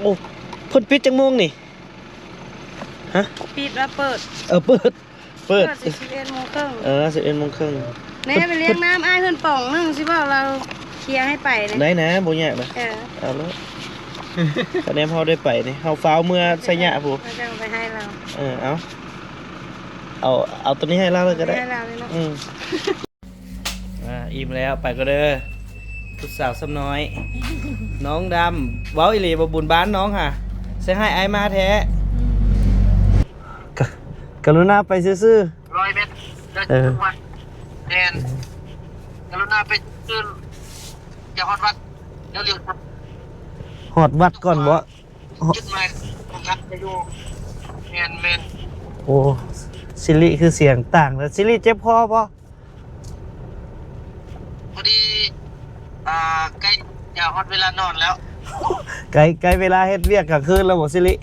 ໂອ້ ເພິ່ນປິດຈັກໂມງນີ້? ຮະ? ປິດວ່າເປີດ ເອີ ເປີດ ເປີດ ເປີດສິບເອັດໂມງເຄິ່ງ ເອີ ສິບເອັດໂມງເຄິ່ງ. ແນ່ ໄປລ້ຽງນ້ຳອ້າຍເພິ່ນປ່ອງໜຶ່ງ ຊິບອກລາວເຄຍໃຫ້ໄປນະ. ໄດ້ນະ ບໍ່ຍາກນະ. ເອີ ເອົາໂລດ. ຄະແນນເຮົາໄດ້ໄປນີ້ ເຮົາຟ້າວເມືອໄຊຍະພຸ້ນ ເຮົາຈະເອົາໄປໃຫ້ລາວ. ເອີ ເອົາ ເອົາ ເອົາໂຕນີ້ໃຫ້ລາວເລີຍກໍໄດ້ ໃຫ້ລາວເລີຍເນາະ. ອືມ ອ່າ ອີ່ມແລ້ວ ໄປກ່ອນເດີ ຜູ້ສາວສ່ຳນ້ອຍ ນ້ອງດຳ. ເວົ້າອີ່ຫຼີບໍ່ ບຸນບ້ານນ້ອງຫາ ຊິໃຫ້ອ້າຍມາແທ້. ກະ ກະລຸນາໄປຊື່ໆ ຮ້ອຍແມັດ. ເອີ ແມ່ນ ກະລຸນາໄປຊື່ໆ ຢ່າຮອດວັດ ແລ້ວລ້ຽວ ຮອດວັດກ່ອນບໍ? ຈຸດໝາຍຂອງທ່ານຈະຢູ່ ແມ່ນໆ. ໂອ້ ຊິລິຄືສຽງຕ່າງແລ້ວ ຊິລິເຈັບຄໍບໍ່? ພໍດີ ອ່າ ໃກ້ຈະຮອດເວລານອນແລ້ວ ໃກ້ ໃກ້ເວລາເຮັດວຽກກາງຄືນແລ້ວບໍ່ ຊິລິ?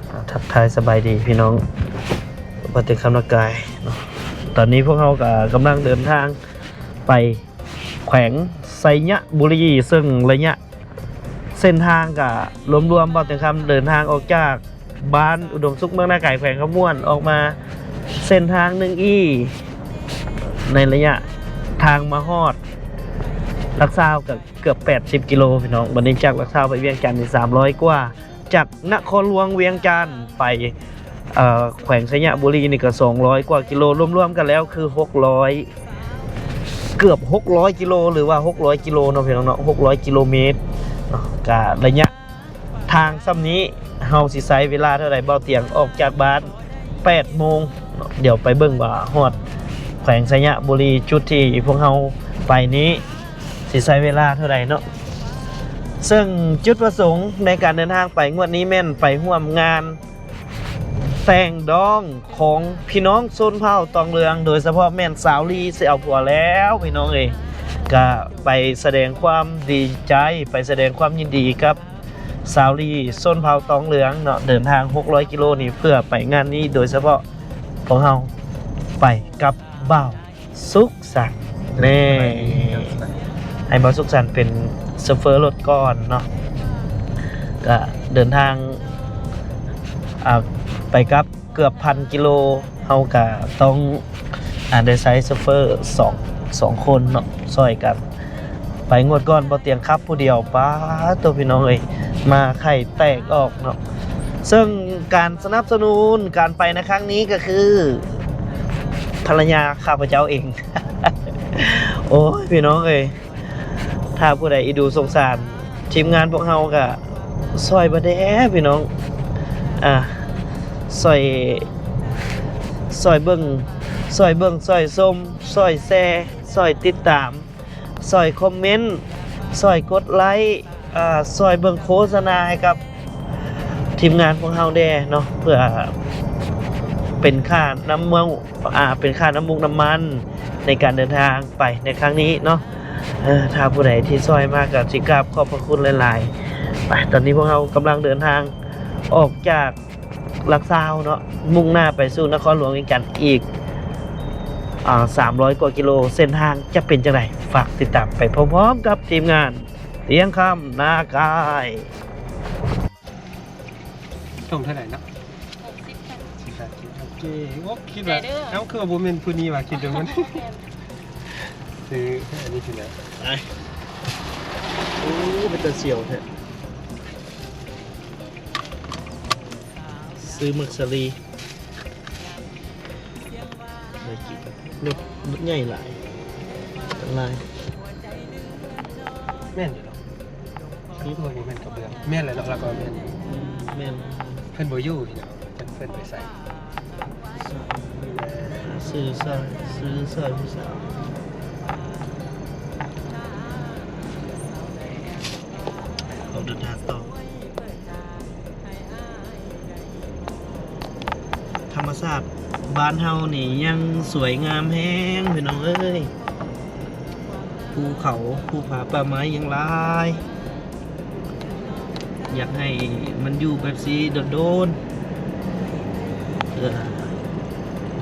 ອ່າ ທັກທາຍສະບາຍດີພີ່ນ້ອງ ບ້ານເຕັງຄຳນາກາຍເນາະ. ຕອນນີ້ພວກເຮົາກໍກຳລັງເດີນທາງໄປແຂວງໄຊຍະບູລີ ເຊິ່ງໄລຍະເສັ້ນທາງກໍລວມໆ ບ່າວແຕງຄຳເດີນທາງອອກຈາກບ້ານອຸດົມສຸກ ເມືອງນາກາຍ ແຂວງຄຳມ່ວນ ອອກມາເສັ້ນທາງໜຶ່ງອີ ໃນໄລຍະທາງມາຮອດຫຼັກຊາວກໍເກືອບແປດສິບກິໂລ ພີ່ນ້ອງ. ບັດນີ້ຈາກຫຼັກຊາວໄປວຽງຈັນນີ້ສາມຮ້ອຍກວ່າ ຈາກນະຄອນຫຼວງວຽງຈັນໄປ ເອີ ແຂວງໄຊຍະບູລີນີ້ກໍສອງຮ້ອຍກວ່າກິໂລ ລວມໆກັນແລ້ວຄືຫົກຮ້ອຍ ເກືອບຫົກຮ້ອຍກິໂລ ຫຼືວ່າຫົກຮ້ອຍກິໂລເນາະ ພີ່ນ້ອງເນາະ ຫົກຮ້ອຍກິໂລເມດເນາະ. ກະໄລຍະທາງສ່ຳນີ້ ເຮົາຊິໃຊ້ເວລາເທົ່າໃດ? ບ່າວຕຽງອອກຈາກບ້ານແປດໂມງເນາະ ດຽວໄປເບິ່ງວ່າຮອດແຂວງໄຊຍະບູລີ ຈຸດທີ່ພວກເຮົາໄປນີ້ ຊິໃຊ້ເວລາເທົ່າໃດເນາະ. ເຊິ່ງຈຸດປະສົງໃນການເດີນທາງໄປງວດນີ້ແມ່ນໄປຮ່ວມງານແຕ່ງດອງຂອງພີ່ນ້ອງຊົນເຜົ່າຕອງເຫຼືອງ ໂດຍສະເພາະແມ່ນສາວລີຊິເອົາຜົວແລ້ວ ພີ່ນ້ອງເອີຍ. ກະໄປສະແດງຄວາມດີໃຈ ໄປສະແດງຄວາມຍິນດີກັບສາວລີຊົນເຜົ່າຕອງເຫຼືອງເນາະ ເດີນທາງຫົກຮ້ອຍກິໂລນີ້ເພື່ອໄປງານນີ້ໂດຍສະເພາະ. ພວກເຮົາໄປກັບບ່າວ ສຸກສັນ ແນ່ ໃຫ້ບ່າວສຸກສັນເປັນໂຊເຟີລົດກ່ອນເນາະ. ກະເດີນທາງ ອ່າ ໄປກັບເກືອບພັນກິໂລ ເຮົາກະຕ້ອງ ອ່າ ໄດ້ໃຊ້ໂຊເຟີສອງ ສອງຄົນເນາະ ຊ່ອຍກັນ. ໄປງວດກ່ອນບໍ່ຕຽງຂັບຜູ້ດຽວ ປາໂຕ ພີ່ນ້ອງເອີຍ ມາໄຂ່ແຕກອອກເນາະ. ເຊິ່ງການສະໜັບສະໜູນການໄປໃນຄັ້ງນີ້ກໍຄືພັນລະຍາຂ້າພະເຈົ້າເອງ. ໂອ້ຍ ພີ່ນ້ອງເອີຍ ຖ້າຜູ້ໃດອີດູສົງສານທີມງານພວກເຮົາກໍຊ່ອຍບໍ່ແດ່ ພີ່ນ້ອງ ອ່າ ຊ່ອຍ ຊ່ອຍເບິ່ງ ຊ່ອຍເບິ່ງ ຊ່ອຍຊົມ ຊ່ອຍແຊ ຊ່ອຍຕິດຕາມ ຊ່ອຍຄອມເມັນ ຊ່ອຍກົດໄລ ອ່າ ຊ່ອຍເບິ່ງໂຄສະນາໃຫ້ກັບທີມງານພວກເຮົາແດ່ເນາະ ເພື່ອເປັນຄ່ານ້ຳມັນ ອ່າ ເປັນຄ່ານ້ຳມູກນ້ຳມັນໃນການເດີນທາງໄປໃນຄັ້ງນີ້ເນາະ. ເອີ ຖ້າຜູ້ໃດທີ່ຊ່ອຍມາກໍຊິກາບຂອບພະຄຸນຫຼາຍໆ. ໄປ ຕອນນີ້ພວກເຮົາກຳລັງເດີນທາງອອກຈາກ ຫຼັກຊາວເນາະ ມຸ່ງໜ້າໄປສູ່ນະຄອນຫຼວງວຽງຈັນອີກ ອ່າ ສາມຮ້ອຍກວ່າກິໂລ ເສັ້ນທາງຈະເປັນຈັ່ງໃດ ຝາກຕິດຕາມໄປພ້ອມໆກັບທີມງານຕຽງຄຳນາກາຍ. ຖົງເທົ່າໃດເນາະ? ຫົກສິບພັນ ສິບພັນ. ໂອເຄ. ໂອ້ ຄິດວ່າ ເອົ້າ ຄືວ່າບໍ່ແມ່ນຜູ້ນີ້ວ່າ ຄິດວ່າມັນ ຊື້ອັນນີ້ຊິນະ. ໄປ. ໂອ້ ເປັນຕາສຽວແທ້. ຊື້ໝາກສາລີ ໄດ້ກິນ ລົດ ລົດໃຫຍ່ຫຼາຍ ຫຼາຍ. ແມ່ນຢູ່ເນາະ ຄືວ່າບໍ່ແມ່ນກະເບື້ອງ. ແມ່ນແຫຼະເນາະ ລາວກໍແມ່ນ. ອືມ ແມ່ນ. ເພິ່ນບໍ່ຢູ່ນີ້ນະ ເພິ່ນ ເພິ່ນໄປໃສ? ຊື້ຊ່ອຍ ຊື້ຊ່ອຍຜູ້ສາວ ອອກເດີນທາງຕໍ່. ທຳມະຊາດບ້ານເຮົານີ້ຍັງສວຍງາມແຮງ ພີ່ນ້ອງເອີຍ. ພູເຂົາ ພູຜາ ປ່າໄມ້ຍັງຫຼາຍ. ຢາກໃຫ້ມັນຢູ່ແບບຊີ້ດົນ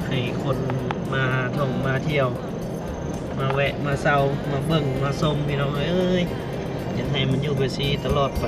ໃຫ້ຄົນມາທ່ອງມາທ່ຽວ ມາແວະມາເຊົາ ມາເບິ່ງມາຊົມ ພີ່ນ້ອງເອີຍ. ຢາກໃຫ້ມັນຢູ່ແບບຊີ້ຕະຫຼອດໄປ.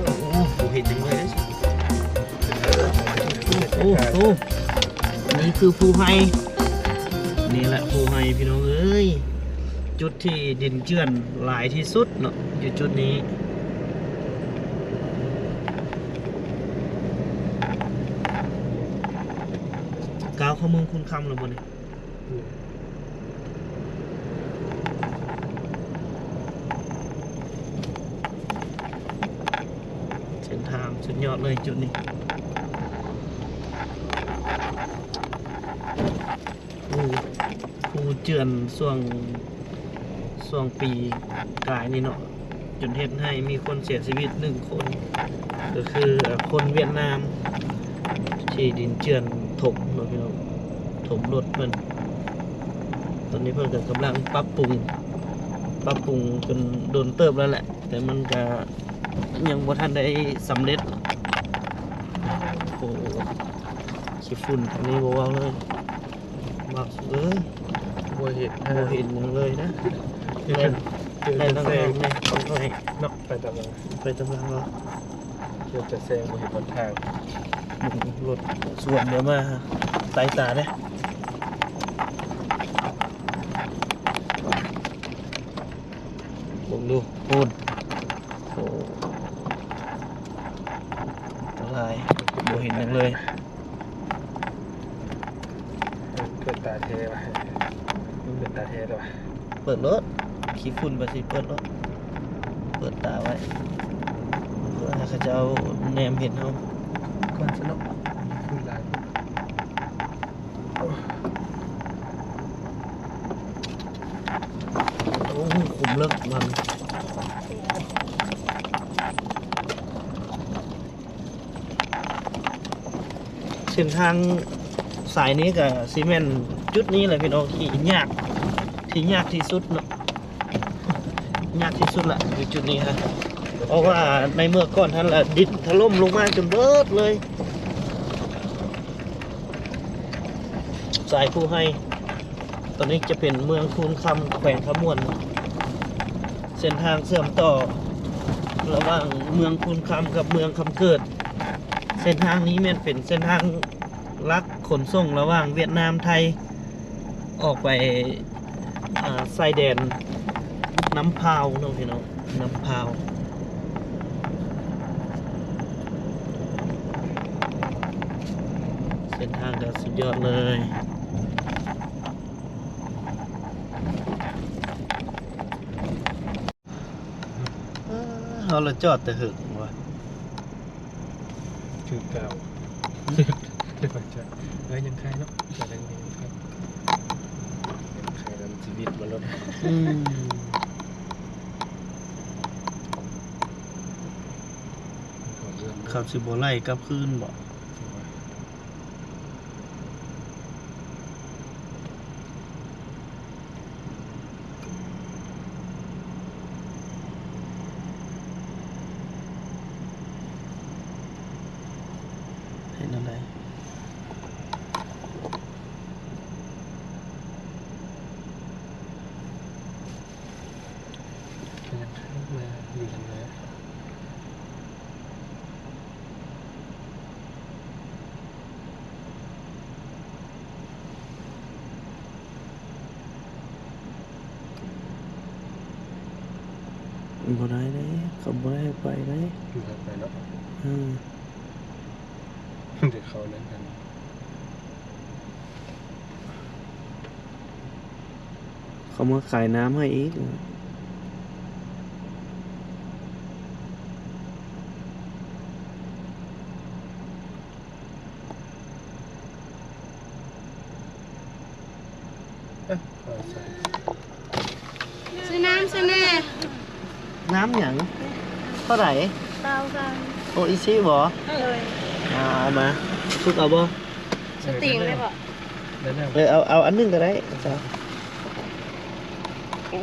ໂອ້ ບໍ່ເຫັນຫຍັງເລີຍ. ໂອ້ ໂອ້ ນີ້ຄືພູໄຮ ນີ້ແຫຼະພູໄຮ ພີ່ນ້ອງເອີຍ. ຈຸດທີ່ດິນເຈື່ອນຫຼາຍທີ່ສຸດເນາະ ຢູ່ຈຸດນີ້. ກ້າວເຂົ້າເມືອງຄູນຄຳແລ້ວບໍ່ນີ້? ເສັ້ນທາງສຸດຍອດເລີຍຈຸດນີ້. ໂອ້ ພູເຈື່ອນຊ່ວງ ຊ່ວງປີກາຍນີ້ເນາະ ຈົນເຮັດໃຫ້ມີຄົນເສຍຊີວິດໜຶ່ງຄົນ ກໍຄືຄົນຫວຽດນາມ ທີ່ດິນເຈື່ອນຖົມເນາະພີ່ນ້ອງ ຖົມລົດເພິ່ນ. ຕອນນີ້ເພິ່ນກໍກຳລັງປັບປຸງ ປັບປຸງຈົນດົນເຕີບແລ້ວແຫຼະ ແຕ່ມັນກໍຍັງບໍ່ທັນໄດ້ສຳເລັດ. ໂອ້ ຂີ້ຝຸ່ນອັນນີ້ບໍ່ເວົ້າເລີຍ. ບັກເອີຍ ບໍ່ເຫັນ ບໍ່ເຫັນຫຍັງເລີຍນະ. ເຫັນແຕ່ ເຫັນແຕ່ແສງເນາະ ໄປຕາມຫຼັງ ໄປຕາມຫຼັງເນາະ. ເຫັນແຕ່ແສງ ບໍ່ເຫັນຫົນທາງ. ລົດສວນດຽວມາໃສ່ຕາເດ້. ເບິ່ງດູ ໂອ້ ໂອ້ ອັນຕະລາຍ ບໍ່ເຫັນຫຍັງເລີຍ. ເປີດຕາແທ້ວະ ເປີດຕາແທ້ແລ້ວວະ. ເປີດໂລດ ຂີ້ຝຸ່ນປານຊິເປີດໂລດ ເປີດຕາໄວ້ ເພື່ອໃຫ້ເຂົາເຈົ້າແນມເຫັນເຮົາກ່ອນຊະເນາະ. ຝຸ່ນຫຼາຍ ໂອ້ ຂຸມເລິກມັນ. ເສັ້ນທາງສາຍນີ້ກໍຊິແມ່ນຈຸດນີ້ແຫຼະພີ່ນ້ອງ ທີ່ຍາກ ທີ່ຍາກທີ່ສຸດເນາະ ຍາກທີ່ສຸດລະ ຢູ່ຈຸດນີ້ຮະ. ເພາະວ່າໃນເມື່ອກ່ອນຫັ້ນລະ ດິນຖະຫຼົ່ມລົງມາຈົນເບິດເລີຍ. ສາຍພູໄຮ ຕອນນີ້ຈະເປັນເມືອງຄູນຄຳ ແຂວງຄຳມ່ວນ. ເສັ້ນທາງເຊື່ອມຕໍ່ລະຫວ່າງເມືອງຄູນຄຳກັບເມືອງຄຳເກີດ. ເສັ້ນທາງນີ້ແມ່ນເປັນເສັ້ນທາງຫຼັກຂົນສົ່ງລະຫວ່າງຫວຽດນາມ ໄທ ອອກໄປ ອາ ຊາຍແດນນ້ຳພາວເນາະພີ່ນ້ອງ ນ້ຳພາວ. ເສັ້ນທາງກໍສຸດຍອດເລີຍ. ເອີ ເຮົາລະຈອດແຕ່ເຫິງວ່າ ຄືເກົ່າ. ເອີ ຍັງໄຄເນາະ ຈອດໄດ້ຍັງໄຄ ຍັງໄຄນຳຊີວິດມາໂລດ. ອືມ ເຂົາຊິບໍ່ໄລ່ກັບຄືນບໍ? ເຮັດແນວໃດ? ເພິ່ນມາຢູ່ທາງໜ້າ. ບໍ່ໄດ້ເດ້ ເຂົາບໍ່ໄດ້ໃຫ້ໄປເດ້. ບໍ່ໃຫ້ໄປເນາະ. ເອີ ດຽວເຂົານັ້ນກັນ. ເຂົາມາຂາຍນ້ຳໃຫ້ອີກ. ຊື້ນ້ຳ ຊື້ແນ່. ນ້ຳຫຍັງ? ເທົ່າໃດ? ຊາວພັນ. ໂອອິຊິບໍ? ໂດຍ. ອ່າ ເອົາມາ. ສຸກເອົາບໍ່? ສະຕິງໄດ້ບໍ່? ເອີ ເອົາ ເອົາອັນໜຶ່ງກໍໄດ້.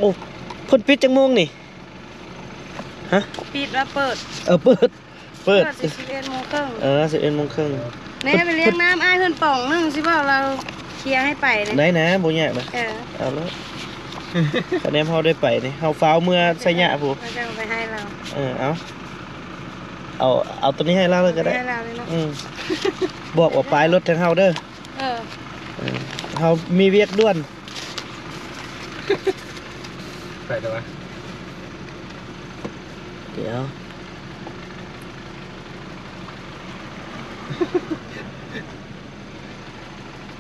ໂອ້ ເພິ່ນປິດຈັກໂມງນີ້? ຮະ? ປິດແລ້ວເປີດ. ເອີ ເປີດ. ເປີດ ເປີດສິບເອັດໂມງເຄິ່ງ. ເອີ ສິບເອັດໂມງເຄິ່ງ. ແນ່ ໄປລ້ຽງນ້ຳອ້າຍເພິ່ນປ່ອງໜຶ່ງ ຊິບອກລາວເຄຍໃຫ້ໄປເດ້. ໄດ້ນະ ບໍ່ຍາກນະ. ເອີ ເອົາໂລດ. ຄະແນນເຮົາໄດ້ໄປນີ້ ເຮົາຟ້າວເມືອໄຊຍະພຸ້ນ. ເຮົາຈະເອົາໄປໃຫ້ລາວ. ເອີ ເອົາ ເອົາ ເອົາໂຕນີ້ໃຫ້ລາວເລີຍກໍໄດ້. ໃຫ້ລາວເລີຍເນາະ. ອືມ ບອກວ່າປາຍລົດທາງເຮົາເດີ. ເອີ ເອີ ເຮົາມີວຽກດ່ວນ. ໄປແລ້ວວະ. ດຽວ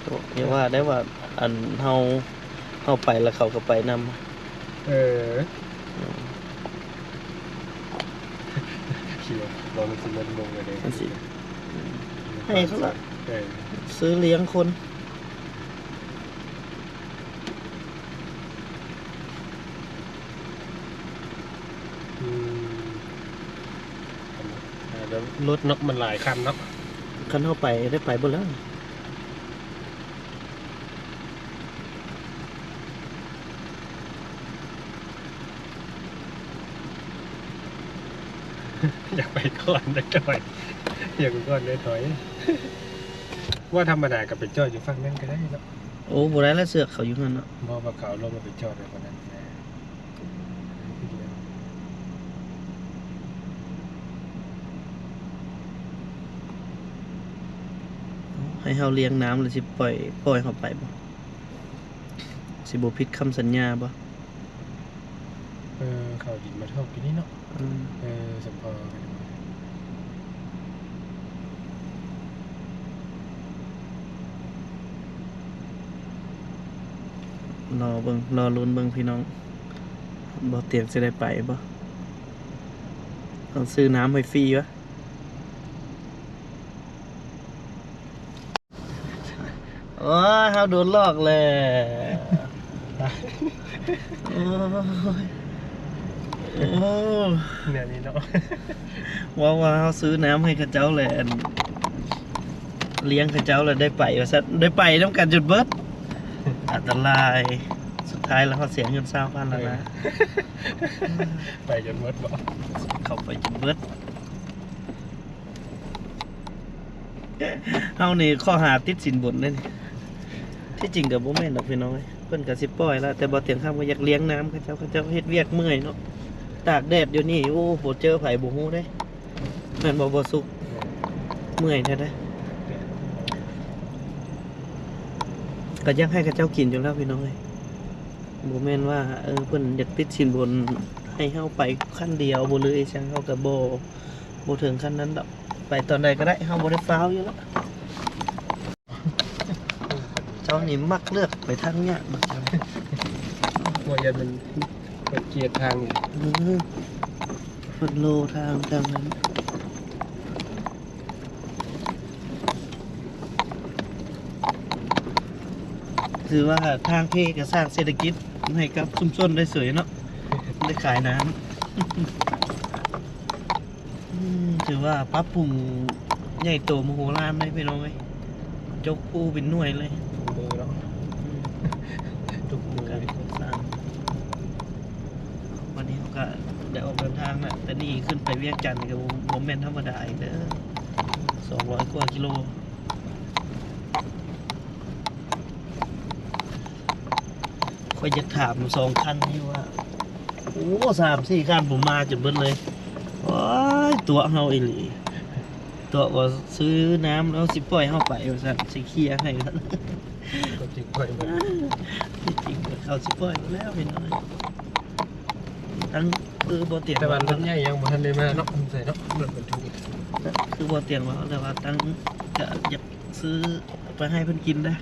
ໂອ້ ຢ່າວ່າໄດ້ວ່າ ອັນ ເຮົາ ເຮົາໄປແລ້ວເຂົາກໍໄປນຳ. ເອີ ອືມ ເຂົາມັນຊິເລີດລົງເລີຍເດ້. ຈັ່ງຊີ້ ໃຫ້ເຂົາລະ. ເອີ ຊື້ລ້ຽງຄົນ. ອືມ ແລ້ວລົດເນາະ ມັນຫຼາຍຄັນເນາະ. ຄັນເຮົາໄປໄດ້ໄປເບິດແລ້ວ. ຢາກໄປກ່ອນໄດ້ຖອຍ ຢາກໄປກ່ອນໄດ້ຖອຍ. ວ່າທຳມະດາກໍໄປຈອດຢູ່ຝັ່ງນັ້ນກໍໄດ້ເນາະ. ໂອ້ ບໍ່ໄດ້ລະ ເຊືອກເຂົາຢູ່ຫັ້ນເນາະ. ບໍ່ ວ່າເຂົາເອົາລົດມາໄປຈອດໄວ້ບ່ອນນັ້ນ. ໃຫ້ເຮົາລ້ຽງນ້ຳແລ້ວຊິປ່ອຍ ປ່ອຍເຮົາໄປບໍ່? ຊິບໍ່ຜິດຄຳສັນຍາບໍ່? ເອີ ເຂົາເອົາດິນມາຖອກຢູ່ນີ້ເນາະ. ອືມ ເອີ ສົມພໍ. ລໍເບິ່ງ ລໍລຸ້ນເບິ່ງພີ່ນ້ອງ ບໍ່ຕຽງຊິໄດ້ໄປບໍ່? ຕ້ອງຊື້ນ້ຳໃຫ້ຟຣີວະ. ໂອ້ຍ ເຮົາໂດນຫຼອກແລ້ວ. ໂອ້ຍ ໂອ້ ແນວນີ້ເນາະ. ເວົ້າວ່າເຮົາຊື້ນ້ຳໃຫ້ເຂົາເຈົ້າແຫຼະ ອັນ ລ້ຽງເຂົາເຈົ້າແລ້ວໄດ້ໄປວ່າຊັ້ນ ໄດ້ໄປນຳກັນຈົນເບິດ. ອັນຕະລາຍ ສຸດທ້າຍແລ້ວເຮົາເສຍເງິນຊາວພັນແລ້ວນະ. ເອີ ໄປຈົນເບິດບໍ? ເຂົ້າໄປຈົນເບິດ. ເຮົານີ້ຂໍ້ຫາຕິດສິນບົນເດ້ນີ້. ທີ່ຈິງກໍບໍ່ແມ່ນດອກພີ່ນ້ອງເອີຍ ເພິ່ນກໍຊິປ່ອຍລະ ແຕ່ບໍ່ຕຽງຄຳກໍຢາກລ້ຽງນ້ຳເຂົາເຈົ້າ ເຂົາເຈົ້າເຮັດວຽກເມື່ອຍເນາະ ຕາກແດດຢູ່ນີ້. ໂອ້ ບໍ່ເຈີໃຜບໍ່ຮູ້ເດ້ ແມ່ນບໍ່ ບໍ່ສຸກ? ເມື່ອຍແທ້ເດ້. ກໍຢາກໃຫ້ເຂົາເຈົ້າກິນຢູ່ແລ້ວພີ່ນ້ອງເອີຍ ບໍ່ແມ່ນວ່າ ເອີ ເພິ່ນຢາກຕິດສິນບົນໃຫ້ເຮົາໄປຂັ້ນດຽວບໍ່ ຫຼື ອີ່ຫຍັງ ເຮົາກໍບໍ່ ບໍ່ເຖິງຂັ້ນນັ້ນດອກ. ໄປຕອນໃດກໍໄດ້ ເຮົາບໍ່ໄດ້ຟ້າວຢູ່ແລ້ວ. ເຈົ້ານີ້ມັກເລືອກໄປທາງຍາກເນາະ. ບໍ່ ຢ້ານມັນເປີດກຽດທາງນີ້. ເອີ ເພິ່ນໂລທາງທາງນັ້ນ. ຖືວ່າທາງເພກໍສ້າງເສດຖະກິດໃຫ້ກັບຊຸມຊົນໄດ້ເສີຍເນາະ ໄດ້ຂາຍນ້ຳ. ອືມ ຖືວ່າປັບປຸງໃຫຍ່ໂຕມະໂຫລານເດ້ພີ່ນ້ອງເອີຍ ຈົກພູເປັນໜ່ວຍເລີຍ. ເບິ່ງເນາະ ທຸກມື້ການກໍ່ສ້າງ. ວັນນີ້ເຮົາກໍໄດ້ອອກເດີນທາງແລ້ວ ແຕ່ນີ້ຂຶ້ນໄປວຽງຈັນກໍບໍ່ ບໍ່ແມ່ນທຳມະດາອີກເດີ ສອງຮ້ອຍກວ່າກິໂລ. ຂ້ອຍຢາກຖາມສອງຄັນນີ້ວ່າ ໂອ້ ສາມສີ່ຄັນ ບໍ່ມາຈົນເບິດເລີຍ. ໂອ້ຍ ຕົວະເຮົາອີ່ຫຼີ ຕົວະວ່າຊື້ນ້ຳແລ້ວຊິປ່ອຍເຮົາໄປວ່າຊັ້ນ ຊິເຄຍໃຫ້ວ່າຊັ້ນ. ກໍຈິງປ່ອຍເບິດ ທີ່ຈິງເຂົາຊິປ່ອຍເບິດແລ້ວພີ່ນ້ອງ. ຕັ້ງ ຄືບໍ່ຕຽງ ແຕ່ວ່າລົດໃຫຍ່ຍັງບໍ່ທັນໄດ້ມາເນາະ ໃສ່ເນາະ ລົດບັນທຸກ ຄືບໍ່ຕຽງວ່າ ແຕ່ວ່າຕັ້ງຈະຢາກ ຊື້ໄປໃຫ້ເພິ່ນກິນໄດ້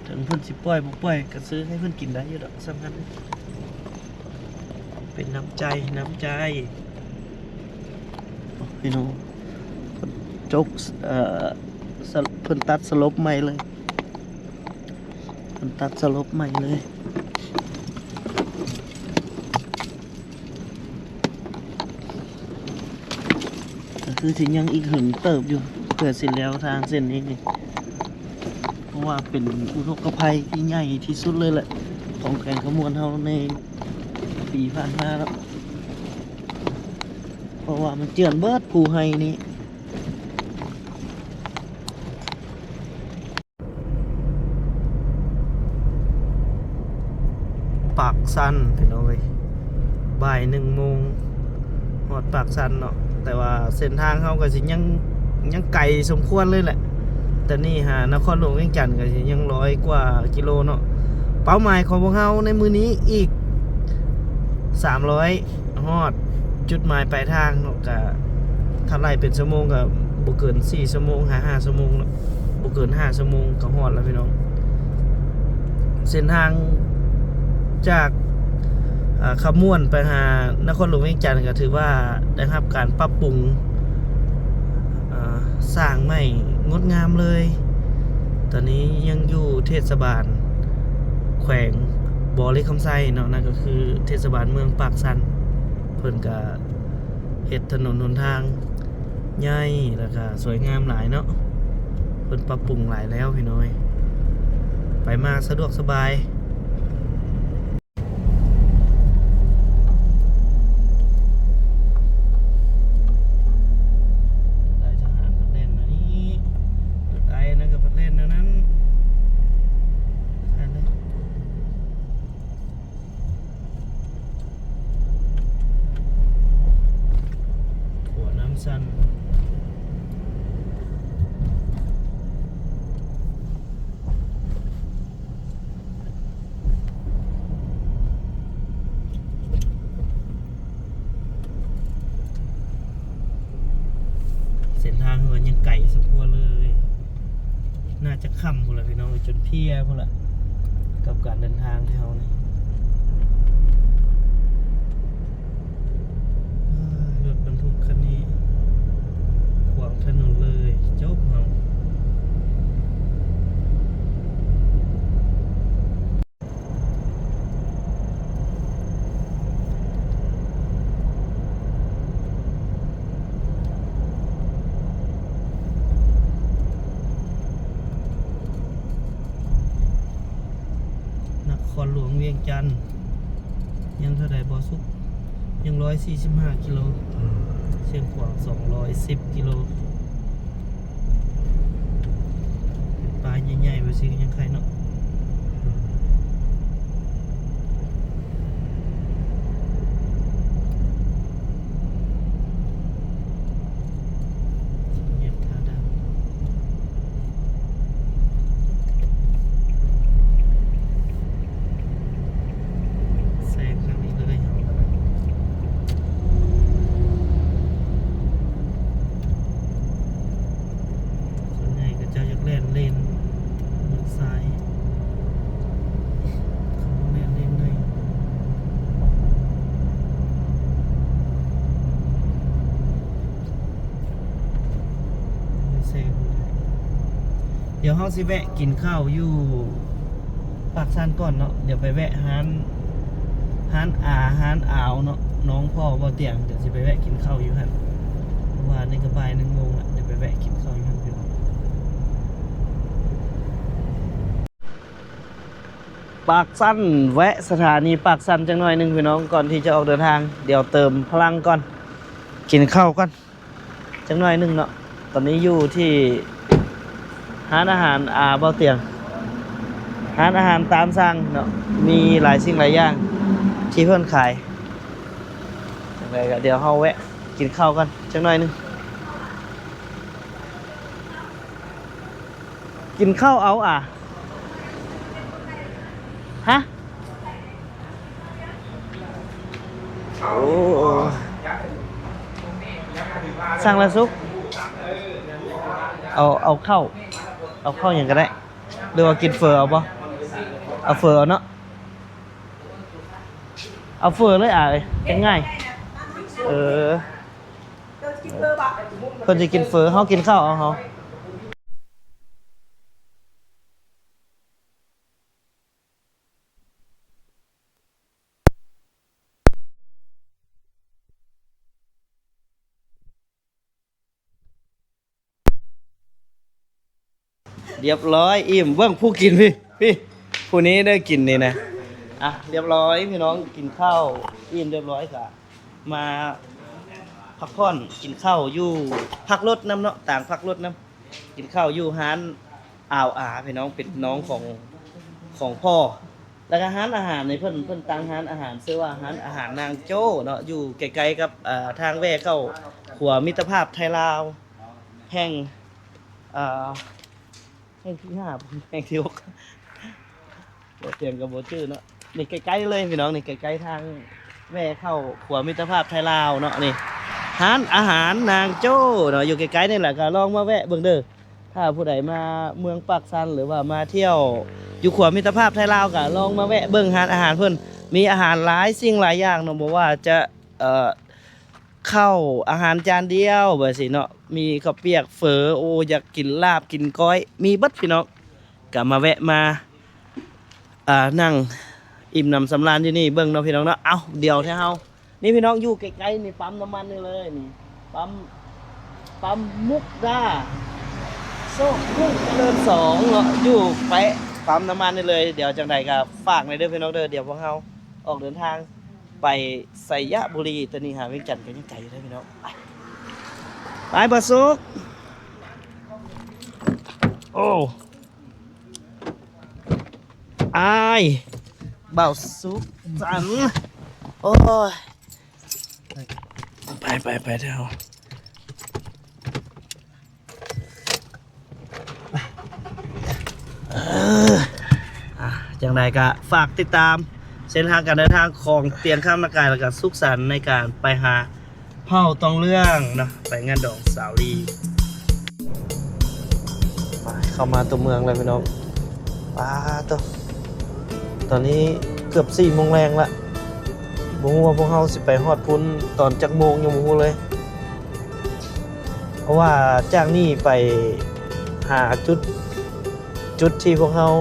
ເຖິງເພິ່ນຊິປ່ອຍບໍ່ປ່ອຍ ກໍຊື້ໃຫ້ເພິ່ນກິນໄດ້ຢູ່ດອກ ສ່ຳນັ້ນ ເປັນນ້ຳໃຈ ນ້ຳໃຈ. ໂອ້ ພີ່ນ້ອງ ຈົກ ເອີ ສະ ເພິ່ນຕັດສະຫຼົບໃໝ່ເລີຍ. ຕັດສະຫຼົບໃໝ່ເລີຍ. ກໍຄືຊິຍັງອີກເຫິງເຕີບຢູ່ ເພື່ອຊິແລ້ວທາງເສັ້ນນີ້ນີ້ ເພາະວ່າເປັນອຸທົກກະໄພທີ່ໃຫຍ່ທີ່ສຸດເລີຍແຫຼະ ຂອງແຂວງຄຳມ່ວນເຮົາໃນປີຜ່ານມາເນາະ ເພາະວ່າມັນເຈື່ອນເບິດພູໄຮ່ນີ້. ປາກຊັນພີ່ນ້ອງເອີຍ ບ່າຍໜຶ່ງໂມງຮອດປາກຊັນເນາະ ແຕ່ວ່າເສັ້ນທາງເຮົາກໍຊິຍັງ ຍັງໄກສົມຄວນເລີຍແຫຼະ ແຕ່ນີ້ຫານະຄອນຫຼວງວຽງຈັນກໍຊິຍັງຮ້ອຍກວ່າກິໂລເນາະ. ເປົ້າໝາຍຂອງພວກເຮົາໃນມື້ນີ້ອີກສາມຮ້ອຍ ຮອດຈຸດໝາຍປາຍທາງເນາະ ກະຖ້າໄລ່ເປັນຊົ່ວໂມງກະບໍ່ເກີນສີ່ຊົ່ວໂມງຫາຫ້າຊົ່ວໂມງເນາະ ບໍ່ເກີນຫ້າຊົ່ວໂມງກະຮອດແລ້ວພີ່ນ້ອງ. ເສັ້ນທາງຈາກ ເອີ ຄຳມ່ວນໄປຫານະຄອນຫຼວງວຽງຈັນກະຖືວ່າໄດ້ຮັບການປັບປຸງ ເອີ ສ້າງໃໝ່ງົດງາມເລີຍ. ຕອນນີ້ຍັງຢູ່ເທດສະບານແຂວງບໍລິຄຳໄຊເນາະ ນັ້ນກໍຄືເທດສະບານເມືອງປາກຊັນ ເພິ່ນກະເຮັດຖະໜົນຫົນທາງໃຫຍ່ ແລ້ວກະສວຍງາມຫຼາຍເນາະ ເພິ່ນປັບປຸງຫຼາຍແລ້ວພີ່ນ້ອງເອີຍ ໄປມາສະດວກສະບາຍ. ນາຍທະຫານເພິ່ນແລ່ນແນວນີ້ ລົດໄອນັ້ນກໍເພິ່ນແລ່ນແນວນັ້ນ ແລ່ນເລີຍ. ຂົວນ້ຳຊັນ. ເສັ້ນທາງມັນຍັງໄກສົມຄວນເລີຍ ໜ້າຈະຄ່ຳພຸ້ນລະພີ່ນ້ອງເອີຍ ຈົນເພຍພຸ້ນລະ ກັບການເດີນທາງຂອງເຮົານີ້. ເອີ ລົດບັນທຸກຄັນນີ້ຂວາງຖະໜົນເລີຍ ຈົບເຮົາ. ນະຄອນຫຼວງວຽງຈັນ ຍັງເທົ່າໃດບໍ່ສຸກ ຍັງຮ້ອຍສີ່ສິບຫ້າກິໂລ ຊຽງຂວາງສອງຮ້ອຍສິບກິໂລ. ເປັນປ້າຍໃຫຍ່ໆ ແບບຊີ້ກໍຍັງໄຄເນາະ. ແຊງທາງນີ້ເລີຍເຮົາ ສ່ວນໃຫຍ່ເຂົາເຈົ້າຢາກແລ່ນເລນ ເລນຊ້າຍ ເຂົາບໍ່ແລ່ນເລນໃນ. ດຽວເຮົາຊິແວະກິນເຂົ້າຢູ່ປາກຊັນກ່ອນເນາະ ດຽວໄປແວະຮ້ານ ຮ້ານອາ ຮ້ານອາວເນາະ ນ້ອງພໍ່ບໍ່ຕຽງ ດຽວຊິໄປແວະກິນເຂົ້າຢູ່ຫັ້ນ ເພາະວ່ານີ້ກໍບ່າຍໜຶ່ງໂມງລະ ດຽວໄປແວະກິນເຂົ້າຢູ່ຫັ້ນ. ປາກຊັນ ແວະສະຖານີປາກຊັນຈັກໜ້ອຍໜຶ່ງພີ່ນ້ອງ ກ່ອນທີ່ຈະອອກເດີນທາງ ດຽວເຕີມພະລັງກ່ອນ ກິນເຂົ້າກ່ອນ ຈັກໜ້ອຍໜຶ່ງເນາະ. ຕອນນີ້ຢູ່ທີ່ຮ້ານອາຫານອາເບົາຕຽງ ຮ້ານອາຫານຕາມສັ່ງເນາະ ມີຫຼາຍສິ່ງຫຼາຍຢ່າງທີ່ເພິ່ນຂາຍ. ຈັ່ງໃດກໍດຽວເຮົາແວະກິນເຂົ້າກ່ອນຈັກໜ້ອຍໜຶ່ງ. ກິນເຂົ້າເອົາອາ ຮະ? ໂອ້ ສັ່ງລະສຸກ ເອົາ ເອົາເຂົ້າ ເອົາເຂົ້າຫຍັງກໍໄດ້ ຫຼືວ່າກິນເຝີເອົາບໍ່? ເອົາເຝີເອົາເນາະ ເອົາເຝີເລີຍອາເອີຍ ຈັ່ງງ່າຍ. ເອີ ເພິ່ນຊິກິນເຝີ ເຮົາກິນເຂົ້າເອົາເຮົາ. ຮຽບຮ້ອຍ ອີ່ມ. ເບິ່ງຜູ້ກິນພີ້ ພີ້ ຜູ້ນີ້ໄດ້ກິນນີ້ນະ. ອ່ະ ຮຽບຮ້ອຍພີ່ນ້ອງ ກິນເຂົ້າອີ່ມຮຽບຮ້ອຍກະມາພັກຜ່ອນ ກິນເຂົ້າຢູ່ ພັກລົດນຳເນາະ ຕາງພັກລົດນຳ. ກິນເຂົ້າຢູ່ຮ້ານອາວອາພີ່ນ້ອງ ເປັນນ້ອງຂອງ ຂອງພໍ່. ແລ້ວກະຮ້ານອາຫານນີ້ເພິ່ນ ເພິ່ນຕັ້ງຮ້ານອາຫານ ຊື່ວ່າຮ້ານອາຫານນາງໂຈ້ເນາະ ຢູ່ໃກ້ໆກັບ ເອີ ທາງແວ່ເຂົ້າຂົວມິດຕະພາບໄທລາວ ແຫ່ງ ເອີ ແຫ່ງທີຫ້າ ແຫ່ງທີຫົກ ບໍ່ ຕຽງກໍບໍ່ຈື່ເນາະ. ນີ້ໃກ້ໆເລີຍພີ່ນ້ອງ ນີ້ໃກ້ໆທາງແວ່ເຂົ້າຂົວມິດຕະພາບໄທລາວເນາະ. ນີ້ຮ້ານອາຫານນາງໂຈ້ເນາະ ຢູ່ໃກ້ໆນີ້ແຫຼະ ກໍລອງມາແວະເບິ່ງເດີ. ຖ້າຜູ້ໃດມາເມືອງປາກຊັນ ຫຼືວ່າມາທ່ຽວຢູ່ຂົວມິດຕະພາບໄທລາວ ກໍລອງມາແວະເບິ່ງຮ້ານອາຫານເພິ່ນ ມີອາຫານຫຼາຍສິ່ງຫຼາຍຢ່າງເນາະ ບໍ່ວ່າຈະ ເອີ ເຂົ້າອາຫານຈານດຽວແບບຊີ້ເນາະ ມີເຂົ້າປຽກ ເຝີ ໂອ້ ຢາກກິນລາບກິນກ້ອຍ ມີເບິດພີ່ນ້ອງ. ກະມາແວະມາ ອ່າ ນັ່ງອີ່ມໜຳສຳລານຢູ່ນີ້ເບິ່ງເນາະພີ່ນ້ອງເນາະ. ເອົ້າ ດຽວແທ້ເຮົາ ນີ້ພີ່ນ້ອງ ຢູ່ໃກ້ໆນີ້ ປ້ຳນ້ຳມັນນີ້ເລີຍ ນີ້ປ້ຳ ປ້ຳມຸກດາ ໂຊກກຸ້ງຈະເລີນສອງເນາະ ຢູ່ແປະປ້ຳນ້ຳມັນນີ້ເລີຍ. ດຽວຈັ່ງໃດກໍຝາກແດ່ເດີພີ່ນ້ອງເດີ. ດຽວພວກເຮົາອອກເດີນທາງ ໄປໄຊຍະບູລີ ແຕ່ນີ້ຫາວຽງຈັນກໍຍັງໄກຢູ່ເດ້ພີ່ນ້ອງ. ໄປ ໄປ ບ່າວສຸກ. ໂອ້ ອ້າຍ ບ່າວສຸກສັນ. ໂອ້ຍ ໄປ ໄປ ໄປເດີ້. ເອີ ອ່າ ຈັ່ງໃດກໍຝາກຕິດຕາມເສັ້ນທາງການເດີນທາງຂອງຕຽງຄຳນາກາຍ ແລ້ວກໍສຸກສັນໃນການໄປຫາເຜົ່າຕອງເລື່ອງເນາະ ໄປງານດອງສາວລີ. ໄປ ເຂົ້າມາຕົວເມືອງແລ້ວພີ່ນ້ອງ. ປາໂຕ ຕອນນີ້ເກືອບສີ່ໂມງແລງລະ ບໍ່ຮູ້ວ່າພວກເຮົາຊິໄປຮອດພຸ້ນຕອນຈັກໂມງ ຍັງບໍ່ຮູ້ເລີຍ. ເພາະວ່າຈາກນີ້ໄປຫາຈຸດ ຈຸດທີ່ພວກເຮົາ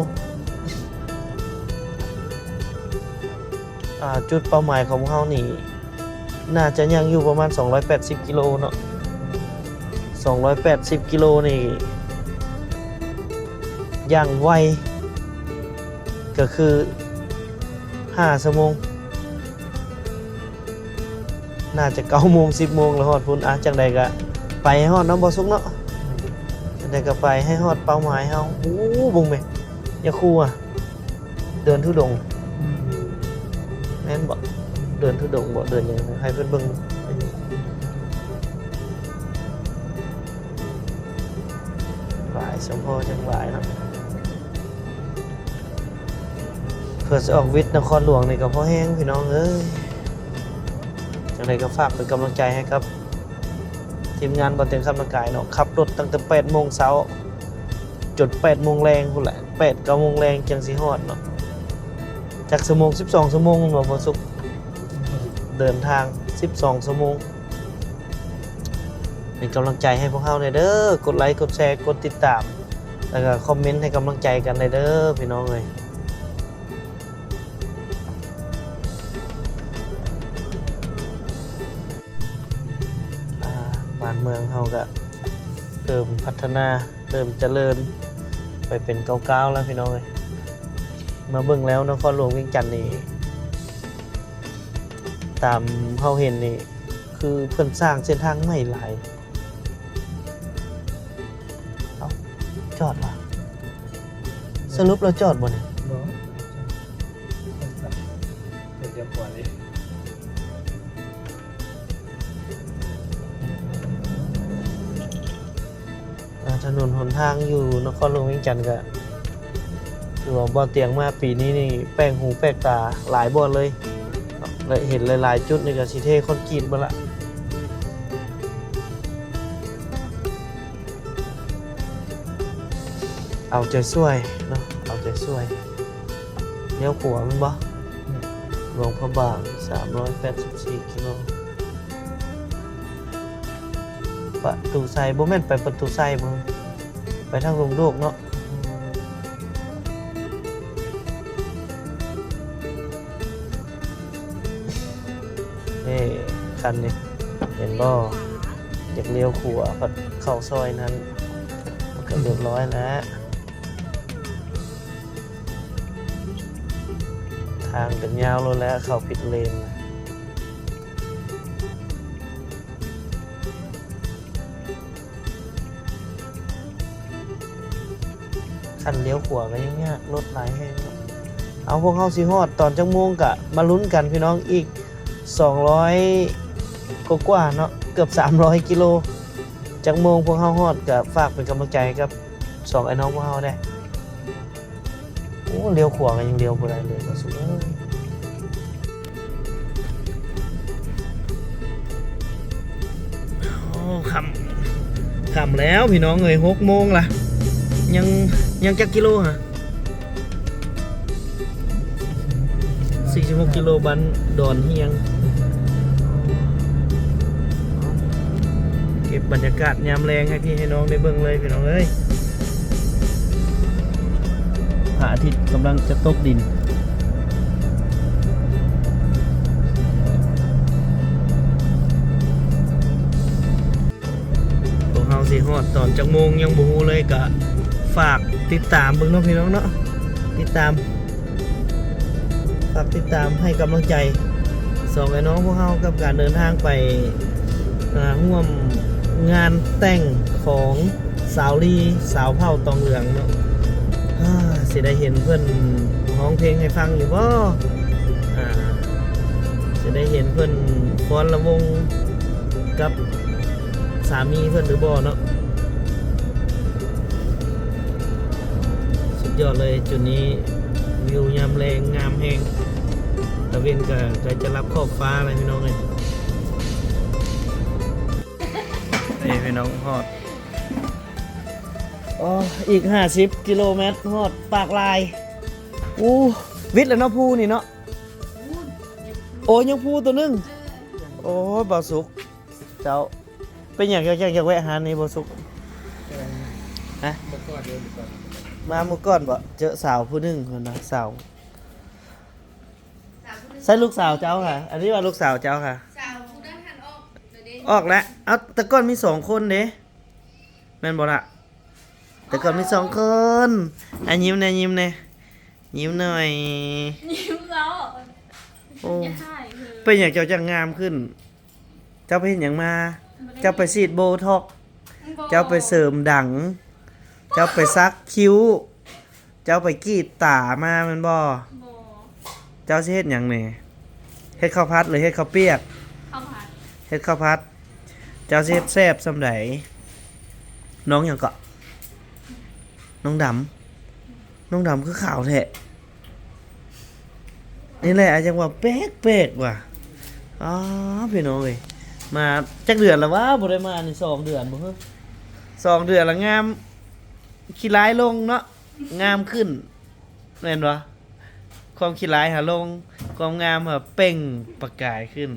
ອ່າ ຈຸດເປົ້າໝາຍຂອງພວກເຮົານີ້ ໜ້າຈະຍ່າງຢູ່ປະມານສອງຮ້ອຍແປດສິບກິໂລເນາະ. ສອງຮ້ອຍແປດສິບກິໂລນີ້ ຢ່າງໄວກໍຄືຫ້າຊົ່ວໂມງ. ໜ້າຈະເກົ້າໂມງ ສິບໂມງແລ້ວຮອດພຸ້ນ. ອ່ະ ຈັ່ງໃດກະໄປໃຫ້ຮອດເນາະ ບໍ່ສຸກເນາະ. ຈັ່ງໃດກະໄປໃຫ້ຮອດເປົ້າໝາຍເຮົາ. ໂອ້ ເບິ່ງແມະ ຍາຄູອະ ເດີນທຸດົງ. ອືມ ແມ່ນບໍ່? ເດີນທຸດົງບໍ່? ເດີນຫຍັງ? ໃຫ້ເພິ່ນເບິ່ງ. ຫຼາຍ ສຳພໍຈັ່ງຫຼາຍເນາະ. ເພື່ອຊິອອກວິດນະຄອນຫຼວງນີ້ກໍພໍແຮງພີ່ນ້ອງເອີຍ. ຈັ່ງໃດກໍຝາກເປັນກຳລັງໃຈໃຫ້ກັບທີມງານບ່າວຕຽງຄຳນາກາຍເນາະ. ຂັບລົດຕັ້ງແຕ່ແປດໂມງເຊົ້າຈົນແປດໂມງແລງພຸ້ນແຫຼະ ແປດເກົ້າໂມງແລງຈັ່ງຊິຮອດເນາະ. ຈັກຊົ່ວໂມງ? ສິບສອງຊົ່ວໂມງແມ່ນບໍ່ ບໍ່ສຸກ? ເດີນທາງສິບສອງຊົ່ວໂມງ. ເປັນກຳລັງໃຈໃຫ້ພວກເຮົາແດ່ເດີ ກົດໄລ ກົດແຊ ກົດຕິດຕາມ ແລ້ວກໍຄອມເມັນໃຫ້ກຳລັງໃຈກັນແດ່ເດີພີ່ນ້ອງເອີຍ. ອ່າ ບ້ານເມືອງເຮົາກໍເລີ່ມພັດທະນາ ເລີ່ມຈະເລີນໄປເປັນກ້າວໆແລ້ວພີ່ນ້ອງເອີຍ. ມາເບິ່ງແລ້ວນະຄອນຫຼວງວຽງຈັນນີ້ ຕາມເຮົາເຫັນນີ້ ຄືເພິ່ນສ້າງເສັ້ນທາງໃໝ່ຫຼາຍ. ເອົ້າ ຈອດຫວາ? ສະຫຼຸບແລ້ວຈອດບໍ່ນີ້? ບໍ່ ຈອດ ຈອດຂວາເດ້. ອ່າ ຖະໜົນຫົນທາງຢູ່ນະຄອນຫຼວງວຽງຈັນກະ ຖືວ່າບ່າວຕຽງມາປີນີ້ນີ້ແປກຫູແປກຕາຫຼາຍບ່ອນເລີຍ ແລະ ເຫັນຫຼາຍໆຈຸດນີ້ກະຊິເທຄອນກຣີດເບິດລະ. ເອົາໃຈຊ່ວຍເນາະ ເອົາໃຈຊ່ວຍ. ລ້ຽວຂວາແມ່ນບໍ່? ອືມ ຫຼວງພະບາງ ສາມຮ້ອຍແປດສິບສີ່ກິໂລ. ປະຕູໄຊ ບໍ່ແມ່ນໄປປະຕູໄຊບໍ່? ໄປທາງດົງໂດກເນາະ. ເອີ ຄັນນີ້ເຫັນບໍ່? ຢາກລ້ຽວຂວາ ພັດເຂົ້າຊອຍນັ້ນ ມັນກໍຮຽບຮ້ອຍແລ້ວ. ທາງກໍຍາວໂລດແຫຼະ ເຂົ້າຜິດເລນ. ຄັນລ້ຽວຂວາກໍຍັງຍາກ ລົດຫຼາຍແຮງເນາະ. ເອົາ ພວກເຮົາຊິຮອດຕອນຈັກໂມງກະມາລຸ້ນກັນພີ່ນ້ອງ. ອີກສອງຮ້ອຍກວ່າໆເນາະ ເກືອບສາມຮ້ອຍກິໂລ. ຈັກໂມງພວກເຮົາຮອດ ກະຝາກເປັນກຳລັງໃຈໃຫ້ກັບສອງອ້າຍນ້ອງພວກເຮົາແດ່. ໂອ້ ລ້ຽວຂວາກໍຍັງລ້ຽວບໍ່ໄດ້ເລີຍ ບໍ່ສຸດເອີຍ. ໂອ້ ຄ່ຳ ຄ່ຳແລ້ວພີ່ນ້ອງເອີຍ ຫົກໂມງລະ. ຍັງ ຍັງຈັກກິໂລຫະ? ສີ່ສິບຫົກກິໂລ ບ້ານດອນຮຽງ. ເກັບບັນຍາກາດຍາມແລງໃຫ້ພີ່ໃຫ້ນ້ອງໄດ້ເບິ່ງເລີຍພີ່ນ້ອງເອີຍ. ພະອາທິດກຳລັງຈະຕົກດິນ. ພວກເຮົາຊິຮອດຕອນຈັກໂມງຍັງບໍ່ຮູ້ເລີຍ ກະຝາກຕິດຕາມເບິ່ງເນາະພີ່ນ້ອງເນາະ. ຕິດຕາມ ຝາກຕິດຕາມໃຫ້ກຳລັງໃຈສອງອ້າຍນ້ອງພວກເຮົາກັບການເດີນທາງໄປ ອ່າ ຮ່ວມງານແຕ່ງຂອງສາວລີ ສາວເຜົ່າຕອງເຫຼືອງເນາະ. ອ່າ ຊິໄດ້ເຫັນເພິ່ນຮ້ອງເພງໃຫ້ຟັງຢູ່ບໍ່? ອ່າ ຊິໄດ້ເຫັນເພິ່ນຟ້ອນລຳວົງກັບສາມີເພິ່ນຫຼືບໍ່ເນາະ? ສຸດຍອດເລີຍຈຸດນີ້ ວິວຍາມແລງງາມແຮງ. ຕາເວັນກໍໃກ້ຈະລັບຂອບຟ້າແລ້ວພີ່ນ້ອງເອີຍ. ນີ້ພີ່ນ້ອງ ຮອດ ອໍ ອີກຫ້າສິບກິໂລແມັດຮອດປາກລາຍ. ໂອ້ ວິດແລ້ວເນາະ ພູນີ້ເນາະ. ໂອ້ ຍັງພູໂຕໜຶ່ງ. ໂອ້ຍ ບ່າວສຸກ ເຈົ້າ ເປັນຫຍັງຈັ່ງຢາກແວະຮ້ານນີ້ ບ່າວສຸກ? ຮະ? ມາມື້ກ່ອນບໍ່? ເຈີສາວຜູ້ໜຶ່ງ ເພິ່ນວ່າ ສາວ ໃຊ່ລູກສາວເຈົ້າຫະ? ອັນນີ້ວ່າລູກສາວເຈົ້າຫະ? ສາວຜູ້ນັ້ນຫັ້ນອອກແລ້ວເດ້. ອອກແລ້ວ. ເອົ້າ ແຕ່ກ່ອນມີສອງຄົນເດ້ ແມ່ນບໍ່ລະ? ແຕ່ກ່ອນມີສອງຄົນ. ອ່ະ ຍິ້ມແດ່ ຍິ້ມແດ່ ຍິ້ມໜ່ອຍ. ຍິ້ມແລ້ວ. ໂອ້ ເປັນຫຍັງເຈົ້າຈັ່ງງາມຂຶ້ນ? ເຈົ້າໄປເຮັດຫຍັງມາ? ບໍ່ໄດ້ ເຈົ້າໄປສີດໂບທັອກ? ບໍ່. ເຈົ້າໄປເສີມດັງ? ເຈົ້າໄປສັກຄິ້ວ? ເຈົ້າໄປກຣີດຕາມາແມ່ນບໍ່? ບໍ່. ເຈົ້າຊິເຮັດຫຍັງແດ່? ເຮັດເຂົ້າຜັດ ຫຼື ເຮັດເຂົ້າປຽກ? ເຂົ້າຜັດ. ເຮັດເຂົ້າຜັດ. ເຈົ້າຊິເຮັດແຊບສ່ຳໃດ? ນ້ອງຫຍັງເກາະ? ນ້ອງດຳ. ນ້ອງດຳຄືຂາວແທ້. ນີ້ແຫຼະ ອາ ຈັ່ງວ່າແປກໆວ່າ. ອໍ ພີ່ນ້ອງເອີຍ ມາຈັກເດືອນແລ້ວຫວາ? ບໍ່ໄດ້ມານີ້ສອງເດືອນບໍ່? ສອງເດືອນລະງາມ ຂີ້ລາຍລົງເນາະ ງາມຂຶ້ນ ແມ່ນບໍ່? ຄວາມຂີ້ລາຍຫາລົງ ຄວາມງາມຫາເປັ່ງປະກາຍຂຶ້ນ.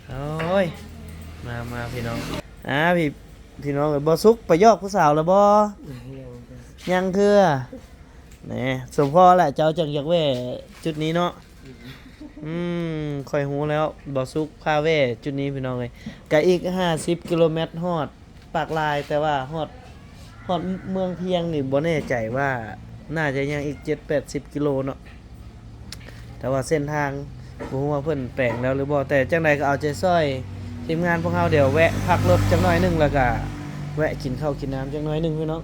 ໂອ້ຍ ມາ ມາພີ່ນ້ອງ. ອ່າ ພີ່ ພີ່ນ້ອງເອີຍ ບໍ່ສຸກໄປຢອກຜູ້ສາວແລ້ວບໍ່? ຍັງເທື່ອ. ແນ່ ສົມພໍແຫຼະ ເຈົ້າຈັ່ງຢາກແວ່ຈຸດນີ້ເນາະ. ອືມ ຂ້ອຍຮູ້ແລ້ວ ບ່າວສຸກພາແວ່ຈຸດນີ້ພີ່ນ້ອງເອີຍ. ກະອີກຫ້າສິບກິໂລແມັດຮອດປາກລາຍ ແຕ່ວ່າຮອດ ຮອດເມືອງພຽງນີ້ບໍ່ແນ່ໃຈວ່າ ໜ້າຈະຍັງອີກເຈັດແປດສິບກິໂລເນາະ. ແຕ່ວ່າເສັ້ນທາງບໍ່ຮູ້ວ່າເພິ່ນແປງແລ້ວຫຼືບໍ່ ແຕ່ຈັ່ງໃດກໍເອົາໃຈຊ່ອຍທີມງານພວກເຮົາ. ດຽວແວະພັກລົດຈັກໜ້ອຍໜຶ່ງ ແລ້ວກະແວະກິນເຂົ້າກິນນ້ຳຈັກໜ້ອຍໜຶ່ງພີ່ນ້ອງ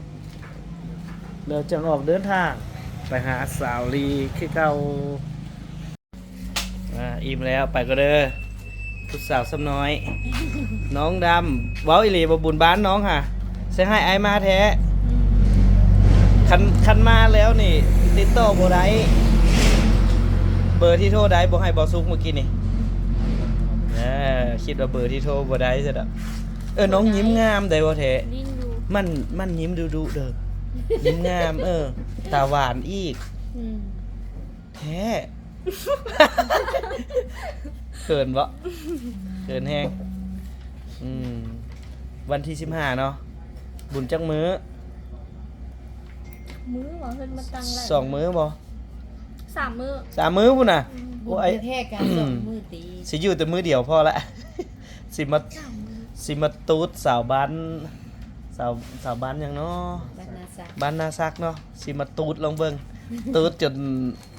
ແລ້ວຈັ່ງອອກເດີນທາງໄປຫາສາວລີຄືເກົ່າ. ອ່າ ອີ່ມແລ້ວ ໄປກ່ອນເດີ ຜູ້ສາວສ່ຳນ້ອຍ ນ້ອງດຳ. ເວົ້າອີ່ຫຼີບໍ່ ບຸນບ້ານນ້ອງຫາ ໃສ່ຮ້າຍອ້າຍມາແທ້. ຄັນ ຄັນມາແລ້ວນີ້ຕິດຕໍ່ບໍ່ໄດ້ ເບີທີ່ໂທໄດ້ບໍ່ໃຫ້ບໍ່ສຸກມື້ກີ້ນີ້. ເອີ ຄິດວ່າເບີທີ່ໂທບໍ່ໄດ້ຊະດອກ. ເອີ ນ້ອງຍິ້ມງາມໄດ໋ບໍ່ແທ້ ມັນ ມັນຍິ້ມດຸໆເດີ ຍິ້ມງາມ. ເອີ ຕາຫວານອີກ. ອືມ ແທ້ ເຂີນບໍ່? ເຂີນແຮງ. ອືມ ວັນທີສິບຫ້າເນາະ ບຸນຈັກມື້? ມື້ຫວາ? ເພິ່ນມາຕັ້ງໄວ້ ສອງມື້ບໍ່? ສາມມື້ ສາມມື້ພຸ້ນນະ. ອືມ ໂອ້ຍ ບຸນແທ້ໆກະສອງມື້ຕິ ຊິຢູ່ແຕ່ມື້ດຽວພໍລະ ຊິມາ ສາມມື້ ຊິມາຕູດສາວບ້ານ ສ ສາວ ສາວບ້ານຫຍັງເນາະ? ບ້ານນາສັກ ບ້ານນາສັກເນາະ ຊິມາຕູດລອງເບິ່ງ ຕູດຈົນ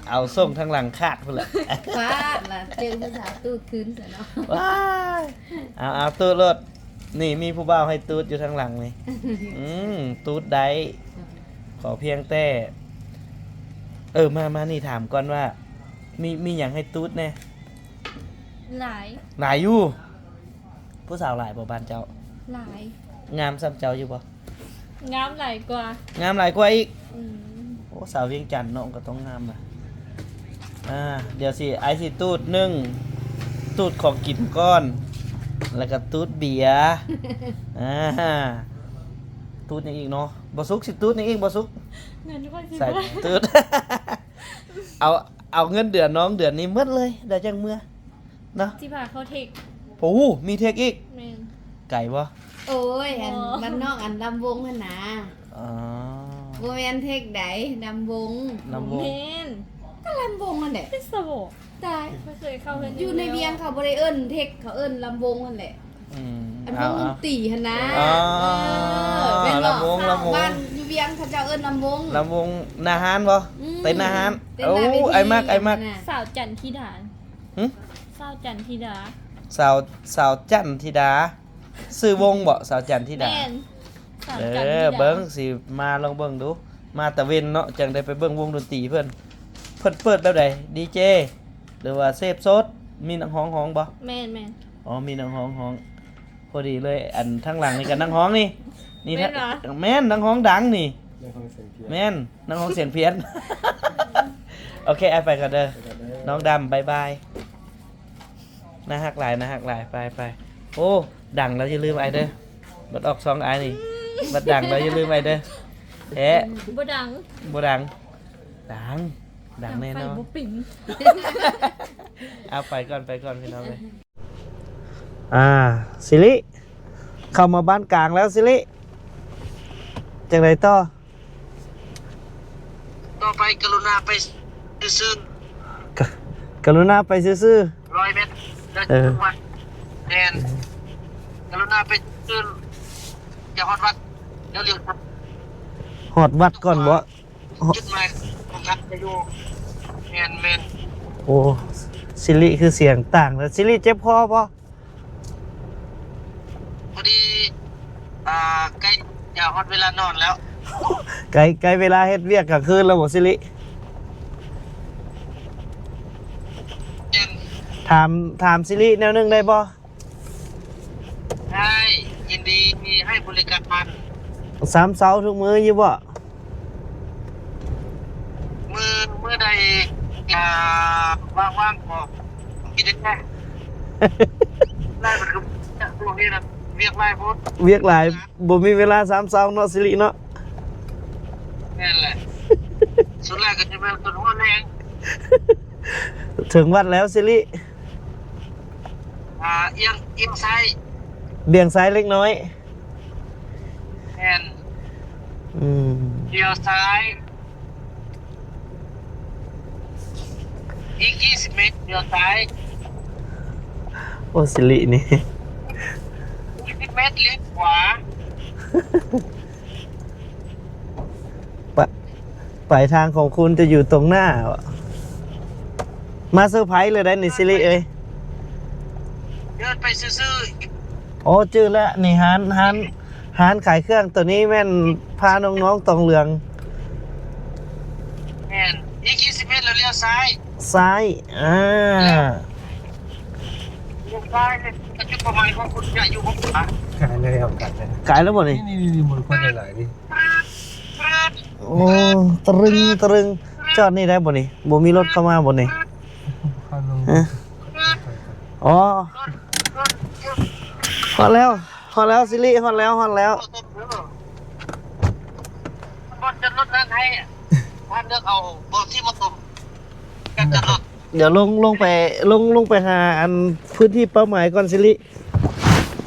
ເອົາສົ່ງທາງຫຼັງຂາດພຸ້ນແຫຼະ. ປາດລະ ເຈີຜູ້ສາວຕູດຄືນຊະເນາະ. ວ້າຍ ເອົາ ເອົາ ຕູດໂລດ ນີ້ມີຜູ້ບ່າວໃຫ້ຕູດຢູ່ທາງຫຼັງນີ້. ອືມ ຕູດໄດ້ ຂໍພຽງແຕ່ ເອີ ມາ ມານີ້ຖາມກ່ອນວ່າ ມີ ມີຫຍັງໃຫ້ຕູດແດ່? ຫຼາຍ ຫຼາຍຢູ່. ຜູ້ສາວຫຼາຍບໍ່ບ້ານເຈົ້າ? ຫຼາຍ. ງາມສ່ຳເຈົ້າຢູ່ບໍ່? ງາມຫຼາຍກວ່າ. ງາມຫຼາຍກວ່າອີກ? ອືມ. ໂອ້ ສາວວຽງຈັນເນາະ ກໍຕ້ອງງາມລະ. ອ່າ ດຽວຊິ ອ້າຍຊິຕູດໜຶ່ງ ຕູດຂອງກິນກ່ອນ ແລ້ວກໍຕູດເບຍ. ອ່າ ຕູດຫຍັງອີກເນາະ? ບໍ່ສຸກ ຊິຕູດຫຍັງອີກ? ບໍ່ສຸກ ເງິນຂ້ອຍຊິ ໃສ່ ເບິດ ຕູດ. ເອົາ ເອົາເງິນເດືອນນ້ອງເດືອນນີ້ໝົດເລີຍ ແລ້ວຈັ່ງເມືອ. ເນາະ ຊິພາເຂົ້າເທັກ. ໂອ້ ມີເທັກອີກ? ແມ່ນ. ໄກບໍ່? ໂອ້ຍ ອັນ ບໍ່ ບ້ານນອກ ອັນລຳວົງຫັ້ນນາ. ອໍ ບໍ່ແມ່ນເທັກໃດ ລຳວົງ. ລຳວົງ ແມ່ນ ກໍລຳວົງຫັ້ນແຫຼະ. ເປັນສະໂຫວ ຕາຍ ບໍ່ເຄີຍເຂົ້າເຮືອນ ຢູ່ໃນວຽງເຂົາບໍ່ໄດ້ເອີ້ນເທັກ ເຂົາເອີ້ນລຳວົງຫັ້ນແຫຼະ. ອືມ ອັນວົງດົນຕີຫັ້ນນາ. ອໍ ເອີ ແມ່ນບໍ່? ລຳວົງ ລຳວົງ ບ້ານຢູ່ວຽງເຂົາເຈົ້າເອີ້ນລຳວົງ. ລຳວົງໜ້າຮ້ານບໍ່? ອືມ ເຕັ້ນໜ້າຮ້ານ. ເຕັ້ນໜ້າເວທີ. ໂອ້ ອ້າຍມັກ ອ້າຍມັກ. ສາວຈັນທິດາ. ຫຶ? ສາວຈັນທິດາ. ສາວ ສາວຈັນທິດາ ຊື່ວົງບໍ່? ສາວຈັນທິດາ. ແມ່ນ ສາວຈັນທິດາ. ເອີ ເບິ່ງ ຊິມາລອງເບິ່ງດູ ມາຕາເວັນເນາະ ຈັ່ງໄດ້ໄປເບິ່ງວົງດົນຕີເພິ່ນ. ເພິ່ນເປີດແບບໃດ? ດີເຈ ຫຼືວ່າເສບໂສດ? ມີນັກຮ້ອງຮ້ອງບໍ່? ແມ່ນໆ. ອໍ ມີນັກຮ້ອງຮ້ອງ ພໍດີເລີຍ. ອັນທາງຫຼັງນີ້ກໍນັກຮ້ອງນີ້ ນີ້ ແມ່ນບໍ່? ແມ່ນ ນັກຮ້ອງດັງນີ້. ນັກຮ້ອງສຽງພຽນ. ແມ່ນ ນັກຮ້ອງສຽງພຽນ. ໂອເຄ ອ້າຍໄປກ່ອນເດີ ໄປກ່ອນເດີ ນ້ອງດຳ ບາຍບາຍ. ໜ້າຮັກຫຼາຍ ໜ້າຮັກຫຼາຍ ໄປໆ. ໂອ້ ດັງແລ້ວຢ່າລືມອ້າຍເດີ ບັດອອກຊ່ອງອ້າຍນີ້. ບັດດັງແລ້ວຢ່າລືມອ້າຍເດີ. ແທ້ ບໍ່ດັງ ບໍ່ດັງ ດັງ ດັງແນ່ນອນ. ດັງໄຟບໍ່ປິງ. ເອົາ ໄປກ່ອນ ໄປກ່ອນ ພີ່ນ້ອງເອີຍ. ອ່າ ສິລິ ເຂົ້າມາບ້ານກາງແລ້ວ ສິລິ ຈັ່ງໃດຕໍ່? ຕໍ່ໄປກະລຸນາໄປຊື່ໆ. ກະ ກະລຸນາໄປຊື່ໆ ຮ້ອຍແມັດ. ເອີ ແມ່ນ ກະລຸນາໄປຊື່ໆ ຢ່າຮອດວັດ ດຽວລ້ຽວ ຮອດວັດກ່ອນບໍ່? ຈຸດໝາຍສຳຄັນຈະຢູ່. ແມ່ນໆ. ໂອ້ ສິລິຄືສຽງຕ່າງແລ້ວ ສິລິເຈັບຄໍບໍ່? ພໍດີ ອ່າ ໃກ້ຈະຮອດເວລານອນແລ້ວ. ໃກ້ ໃກ້ເວລາເຮັດວຽກກາງຄືນແລ້ວບໍ່ ສິລິ? ແມ່ນ. ຖາມ ຖາມສິລິແນວໜຶ່ງໄດ້ບໍ່? ໄດ້ ຍິນດີໃຫ້ບໍລິການ. ຊາມເຊົ້າທຸກມື້ຢູ່ບໍ່? ມື້ ມື້ໃດ ອ່າ ວ່າງໆ ກໍກິນໄດ້ແດ່. ໄດ້ ມັນຄື ຊ່ວງນີ້ນະ ວຽກຫຼາຍໂພດ. ວຽກຫຼາຍ ບໍ່ມີເວລາຊາມເຊົ້າເນາະ ສິລິເນາະ. ແມ່ນແຫຼະ. ສ່ວນຫຼາຍກໍຈະແມ່ນຕົ້ນຫົວແລງ. ເຖິງວັດແລ້ວ ສິລິ. ອ່າ ອຽງ ອຽງຊ້າຍ ບຽງຊ້າຍເລັກນ້ອຍ. ແມ່ນ. ອືມ ລ້ຽວຊ້າຍ ອີກຊາວແມັດ ລ້ຽວຊ້າຍ. ໂອ້ ສິລິນີ້ ອີກຊາວແມັດ ລ້ຽວຂວາ. ປະ ປາຍທາງຂອງຄຸນຈະຢູ່ຕົງໜ້າ. ມາເຊີໄພເລີຍໄດ໋ນີ້ ສິລິເອີຍ. ເດີນໄປຊື່ໆ. ໂອ້ ຈື່ແລ້ວ ນີ້ຮ້ານ ຮ້ານ ຮ້ານຂາຍເຄື່ອງໂຕນີ້ແມ່ນພານ້ອງໆ ຕອງເຫຼືອງ. ແມ່ນ. ອີກຊາວແມັດແລ້ວລ້ຽວຊ້າຍ. ຊ້າຍ ອ່າ ລ້ຽວຊ້າຍ ຈຸດເປົ້າໝາຍຂອງຄຸນຈະຢູ່ຂວາ. ກາຍແລ້ວ ກາຍແລ້ວ ກາຍແລ້ວບໍ່ນີ້? ນີ້ໆໆ ຄົນຫຼາຍໆນີ້. ໂອ້ ຕະລຶງ ຕະລຶງ. ຈອດນີ້ໄດ້ບໍ່ນີ້? ບໍ່ມີລົດເຂົ້າມາບໍ່ນີ້? ຮະ? ອໍ ຮອດແລ້ວ ຮອດແລ້ວ ສິລິ ຮອດແລ້ວ ຮອດແລ້ວ. ບ່ອນຈອດລົດນັ້ນໃຫ້ທ່ານເລືອກເອົາບ່ອນທີ່ເໝາະສົມ ການຈອດລົດ. ດຽວລົງ ລົງໄປ ລົງ ລົງໄປຫາອັນພື້ນທີ່ເປົ້າໝາຍກ່ອນ ສິລິ.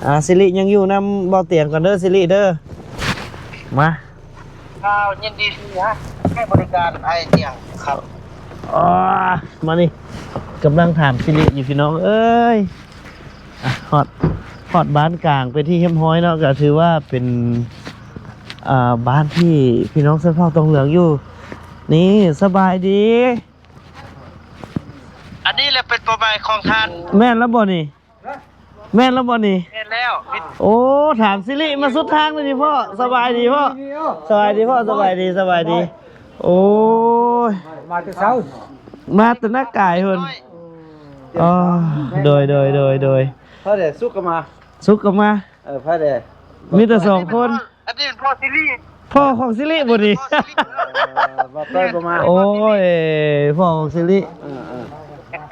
ອ່າ ສິລິຍັງຢູ່ນຳເບົາຕຽງກ່ອນເດີ ສິລິເດີ. ມາ ເຈົ້າ ຍິນດີທີ່ໃຫ້ບໍລິການອ້າຍຕຽງຄັບ. ອໍ ມານີ້ ກຳລັງຖາມສິລິຢູ່ ພີ່ນ້ອງເອີຍ. ອ່ະ ຮອດ ຮອດບ້ານກາງເປັນທີ່ຮຽບຮ້ອຍເນາະ ກໍຖືວ່າເປັນ ອ່າ ບ້ານທີ່ພີ່ນ້ອງຊົນເຜົ່າຕອງເຫຼືອງຢູ່. ນີ້ ສະບາຍດີ. ອັນນີ້ແຫຼະເປັນເປົ້າໝາຍຂອງທ່ານ. ແມ່ນແລ້ວບໍ່ນີ້? ແມ່ນແລ້ວບໍ່ນີ້? ແມ່ນແລ້ວ. ໂອ້ ຖາມສິລິມາສຸດທາງເລີຍນີ້ພໍ່. ສະບາຍດີພໍ່. ສະບາຍດີພໍ່. ສະບາຍດີ ສະບາຍດີ. ໂອ້ຍ ມາແຕ່ເຊົ້າ ມາແຕ່ນາກາຍພຸ້ນ. ອໍ ໂດຍ ໂດຍ ໂດຍ ໂດຍ. ພະແດ ສຸກກໍມາ ສຸກກໍມາ. ເອີ ພະແດ ມີແຕ່ສອງຄົນ. ອັນນີ້ເປັນພໍ່ສິລິ ພໍ່ຂອງສິລິບໍ່ນີ້? ເອີ ບໍ່ຕ້ອຍບໍ່ມາ. ໂອ້ຍ ພໍ່ຂອງສິລິ. ເອີ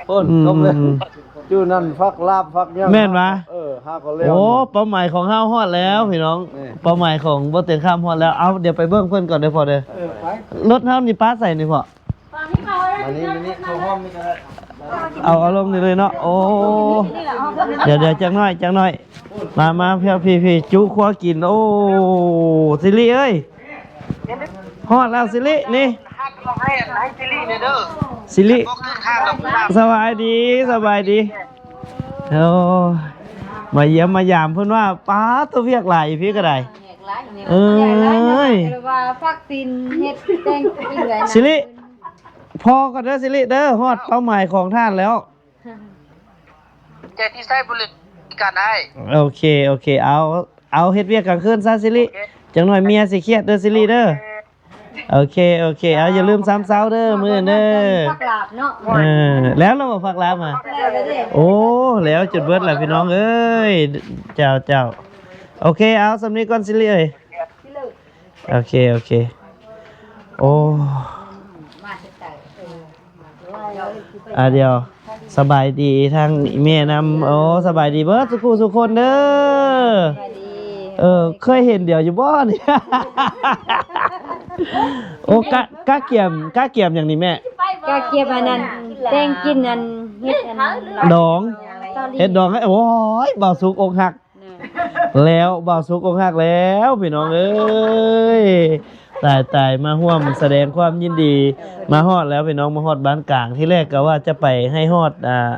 ໆ ໂອ້ຍ ອືມ ຈົບເລີຍ. ຢູ່ນັ້ນຝັກລາບຝັກຫຍັງ ແມ່ນຫວາ? ເອີ ຫາກໍແລ້ວ. ໂອ້ ເປົ້າໝາຍຂອງເຮົາຮອດແລ້ວພີ່ນ້ອງ. ນີ້ ເປົ້າໝາຍຂອງບໍ່ເຕັງຂ້າມຮອດແລ້ວ. ເອົາ ດຽວໄປເບິ່ງເພິ່ນກ່ອນເດີພໍ່ເດີ. ເອີ ໄປ. ລົດເຮົານີ້ປາໃສນີ້ພໍ່? ມານີ້ ມານີ້ ເຂົ້າຫ້ອງນີ້ກໍໄດ້. ເອົາ ເອົາລົງນີ້ເລີຍເນາະ. ໂອ້ ດຽວ ດຽວ ຈັກໜ້ອຍ ຈັກໜ້ອຍ. ມາ ມາ ພີ່ ພີ່ ຈຸຄົວກິນ. ໂອ້ ສິລິເອີຍ ຮອດແລ້ວສິລິນີ້. ໃຫ້ ໃຫ້ສິລິແດ່ເດີ ສິລິ. ສະບາຍດີ ສະບາຍດີ. ໂອ້ ມາຢ້ຽມມາຢາມເພິ່ນວ່າ ປາດໂທ້ ວຽກຫຼາຍ ພີ່ກໍໄດ້. ເອີຍ ວ່າຝາກສິນເຮັດແຕ່ງກິນໄວ້ ສິລິ. ພໍກ່ອນເດີສິລິເດີ ຮອດເປົ້າໝາຍຂອງທ່ານແລ້ວ. ໃຈທີ່ໃຊ້ບໍລິການອ້າຍ. ໂອເຄ ໂອເຄ ເອົາ ເອົາເຮັດວຽກກາງຄືນຊະສິລິ. ໂອເຄ ຈັກໜ້ອຍເມຍຊິຄຽດເດີສິລິເດີ. ໂອເຄ ໂອເຄ ໂອເຄ ເອົາ ຢ່າລືມຊຳເຊົາເດີມື້ອື່ນເດີ. ຜັກລາບເນາະ. ເອີ ແລ້ວລະບໍ່ຜັກລາບມາ? ແລ້ວແລ້ວເດ້. ໂອ້ ແລ້ວຈົນເບິດລະພີ່ນ້ອງເອີຍ. ເຈົ້າ ເຈົ້າ ໂອເຄ ເອົາ ສ່ຳນີ້ກ່ອນສິລິເອີຍ. ໂອເຄ ໂອເຄ. ໂອ້ ອາ ດຽວ ສະບາຍດີທາງແມ່ນຳ. ໂອ້ ສະບາຍດີເບິດສຸຜູ້ສຸຄົນເດີ. ເອີ ເຄີຍເຫັນດຽວຢູ່ບໍ່ນີ້? ໂອ້ ກະ ກະກຽມ ກະກຽມຫຍັງນີ້ແມ່? ກະກຽມອັນນັ້ນ ແຕ່ງກິນອັນ ເຮັດອັນດອງ ເຮັດດອງໃຫ້. ໂອ້ຍ ບ່າວສຸກອົກຫັກ. ແລ້ວ ບ່າວສຸກອົກຫັກແລ້ວພີ່ນ້ອງເອີຍ. ຕາຍ ຕາຍ ມາຮ່ວມສະແດງຄວາມຍິນດີ. ມາຮອດແລ້ວພີ່ນ້ອງ ມາຮອດບ້ານກາງ. ທີແລກກໍວ່າຈະໄປໃຫ້ຮອດ ອ່າ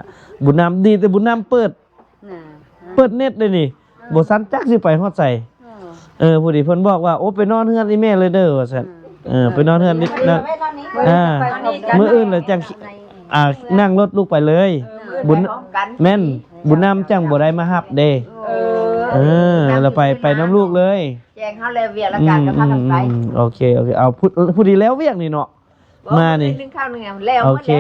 ບຸນນຳ ດີແຕ່ບຸນນຳເປີດ ເປີດເນັດເດ້ນີ້. ບໍ່ຊັ້ນຈັກຊິໄປຮອດໃສ. ເອີ ພໍດີເພິ່ນບອກວ່າ ໂອ້ ໄປນອນເຮືອນອີ່ແມ່ເລີຍເດີ ວ່າຊັ້ນ. ເອີ ໄປນອນເຮືອນນີ້ນະ. ອ່າ ມື້ອື່ນລະຈັ່ງ ອ່າ ນັ່ງລົດລູກໄປເລີຍ. ເອີ ບຸນ ແມ່ນ ບຸນນຳຈັ່ງບໍ່ໄດ້ມາຮັບເດ້. ເອີ ເອີ ລະໄປ ໄປນຳລູກເລີຍ. ແຈ້ງເຮົາແລ້ວວຽກລະກະ ກໍພາກັນໄປ. ອືມ ໂອເຄ ໂອເຄ. ເອົາ ຜູ້ ຜູ້ດີແລ້ວວຽກນີ້ເນາະ ມານີ້. ໜຶ່ງເຂົ້າໜຶ່ງແລ້ວ. ໂອເຄ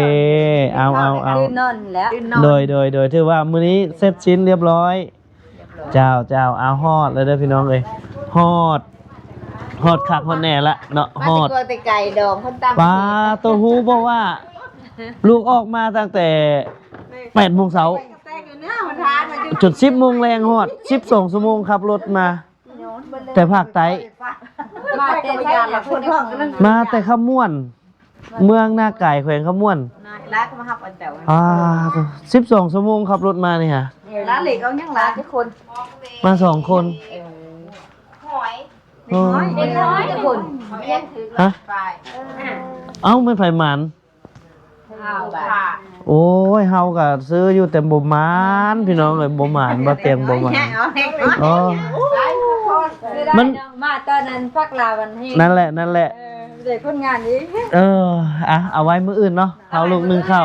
ເອົາ ເອົາ ເອົາ. ຕື່ນນອນແລ້ວ. ໂດຍ ໂດຍ ໂດຍ. ຖືວ່າມື້ນີ້ເສັດສິ້ນລຽບຮ້ອຍ. ເຈົ້າ ເຈົ້າ ເອົາ ຮອດແລ້ວເດີພີ່ນ້ອງເອີຍ. ຮອດ ຮອດຄັກຮອດແນ່ລະເນາະ. ຮອດ ມາແຕ່ໄກ ດອງຄົນຕ່າງປະເທດ. ປາໂຕ ຮູ້ບໍ່ວ່າ ລູກອອກມາຕັ້ງແຕ່ແປດໂມງເຊົ້າ ຈົນສິບໂມງແລງ. ຮອດສິບສອງຊົ່ວໂມງຂັບລົດມາ ແຕ່ພາກໃຕ້. ມາແຕ່ໃສລະ? ມາແຕ່ຄຳມ່ວນ. ເມືອງນາກາຍ ແຂວງຄຳມ່ວນ. ຫຼາຍກໍມາຮັບເອົາເຈົ້າ. ອ່າ ສິບສອງຊົ່ວໂມງຂັບລົດມານີ້ຫາ. ຫຼາຍເລັກເອົາຫຍັງຫຼາຍ ຈັກຄົນ? ມາສອງຄົນ. ເອີ ເປັນຮ້ອຍ ເປັນຮ້ອຍຈັກຄົນ? ຮະ? ເອົ້າ ແມ່ນໃຜໝານ? ໂອ້ຍ ເຮົາກໍຊື້ຢູ່ແຕ່ບໍ່ໝານ ພີ່ນ້ອງເອີຍ ບໍ່ໝານ ບໍ່ຕຽງບໍ່ໝານ. ເອີ ມັນມາຕອນນັ້ນ ພັກລາວອັນແຮງ. ນັ້ນແຫຼະ ນັ້ນແຫຼະ. ເອີ ໄດ້ຜົນງານອີກ. ເອີ ອ່ະ ເອົາໄວ້ມື້ອື່ນເນາະ ເຮົາລູກໜຶ່ງເຂົ້າ.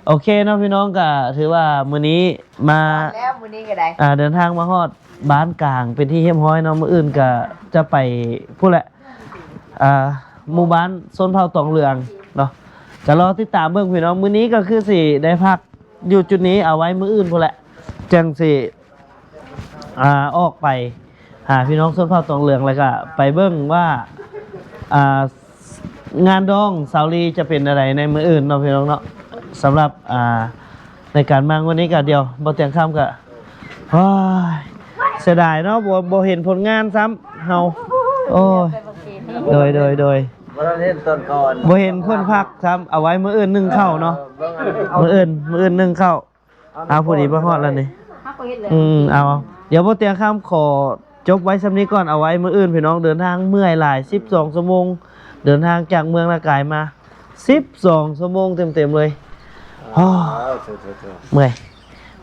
ໂອເຄເນາະພີ່ນ້ອງ ກໍຖືວ່າມື້ນີ້ມາແລ້ວ ມື້ນີ້ກໍໄດ້ ອ່າ ເດີນທາງມາຮອດບ້ານກາງເປັນທີ່ຮຽບຮ້ອຍເນາະ. ມື້ອື່ນກໍຈະໄປພຸ້ນແຫຼະ ອ່າ ໝູ່ບ້ານຊົນເຜົ່າຕອງເຫຼືອງເນາະ. ກໍລໍຕິດຕາມເບິ່ງພີ່ນ້ອງ. ມື້ນີ້ກໍຄືຊິໄດ້ພັກຢູ່ຈຸດນີ້ ເອົາໄວ້ມື້ອື່ນພຸ້ນແຫຼະ ຈັ່ງຊິ ອ່າ ອອກໄປຫາພີ່ນ້ອງຊົນເຜົ່າຕອງເຫຼືອງ ແລ້ວກະໄປເບິ່ງວ່າ ອ່າ ງານດອງສາວລີຈະເປັນແນວໃດໃນມື້ອື່ນເນາະ ພີ່ນ້ອງເນາະ. ສຳລັບ ອ່າ ໃນການມາງວດນີ້ກະ ດຽວບໍ່ຕຽງຄຳກະ ໂອ້ຍ ເສຍດາຍເນາະ ບໍ່ ບໍ່ເຫັນຜົນງານຊ້ຳເຮົາ. ໂອ້ຍ ໂດຍ ໂດຍ ໂດຍ. ບໍ່ທັນເຫັນຕອນກ່ອນ ບໍ່ເຫັນເພິ່ນພັກຊ້ຳ. ເອົາໄວ້ມື້ອື່ນໜຶ້ງເຂົ້າເນາະ. ເອີ ມື້ອື່ນ ມື້ອື່ນໜຶ້ງເຂົ້າ. ເອົາ ພໍດີມາຮອດແລ້ວນີ້. ອືມ ເອົາ ດຽວບໍ່ຕຽງຄຳຂໍຈົບໄວ້ສ່ຳນີ້ກ່ອນ. ເອົາໄວ້ມື້ອື່ນ ພີ່ນ້ອງ ເດີນທາງເມື່ອຍຫຼາຍ ສິບສອງຊົ່ວໂມງ ເດີນທາງຈາກເມືອງນາກາຍມາ ສິບສອງຊົ່ວໂມງເຕັມໆເລີຍ. ໂອ້ ເມື່ອຍ.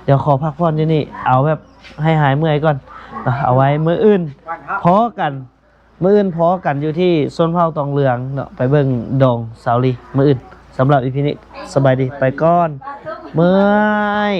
ດຽວຂໍພັກຜ່ອນຢູ່ນີ້ ເອົາແບບໃຫ້ຫາຍເມື່ອຍກ່ອນ. ເອົາໄວ້ມື້ອື່ນພໍ້ກັນ. ມື້ອື່ນພໍ້ກັນຢູ່ທີ່ຊົນເຜົ່າຕອງເຫຼືອງເນາະ ໄປເບິ່ງດອງສາວລີມື້ອື່ນ. ສຳລັບອີພີນີ້ ສະບາຍດີ ໄປກ່ອນ ເມື່ອຍ.